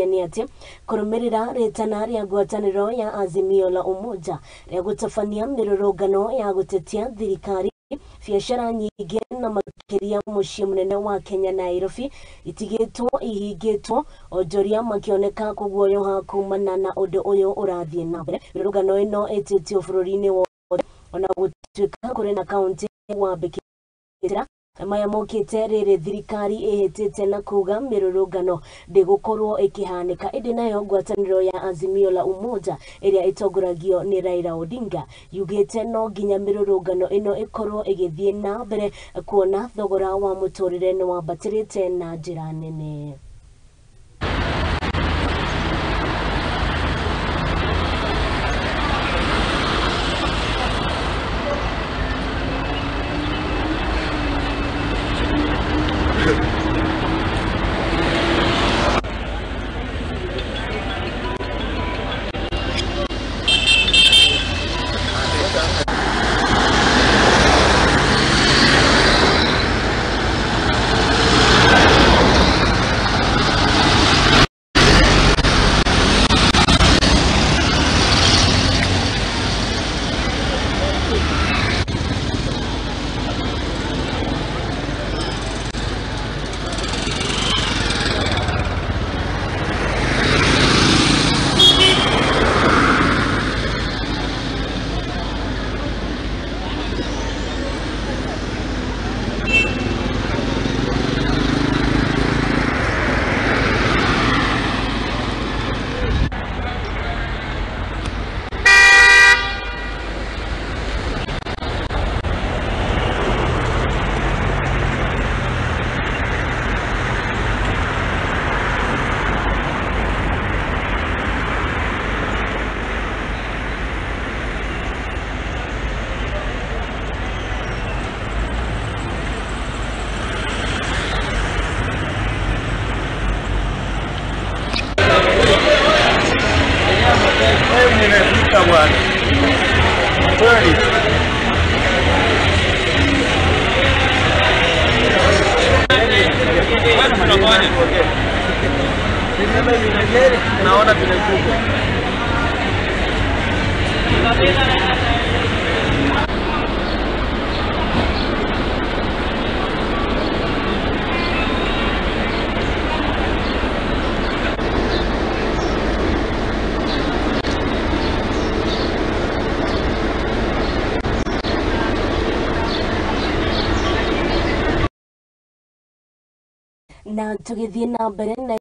Nĩ atĩ kũrũmĩrĩra rĩtana rĩa ngwatanĩro ya Azimio la Umoja rĩa gũtabania mĩrũrũngano ya gũtetia thirikari, biacara nyingĩ na makĩria mũciĩ mũnene wa Kenya Nairobi itigĩtwo ihingĩtwo, onjoria makĩoneka kũguoyoha kumana na ũndũ ũyũ ũrathiĩ na mbere. Mĩrũrũngano ĩno ĩtĩtio bũrũri-inĩ wothe ona gũtuĩka kũrĩ na kaunti wambĩkĩra. Maya mokĩte rĩrĩ thirikari ĩhĩtĩte na kuga mĩrũrũngano ndĩgũkorwo ĩkĩhanĩka, ĩndĩ nayo ngwatanĩro ya Azimio la Umoja ĩrĩa ĩtongoragio nĩ Raila Odinga yugĩte no nginya mĩrũrũngano ĩno ĩkorwo ĩgĩthiĩ na mbere kuona thogora wa mũtũrĩre nĩ wambatĩrĩte na njĩra nene. Nimefika bwana. Kweli. Naona vile kubwa. Na tũgĩthiĩ na mbere na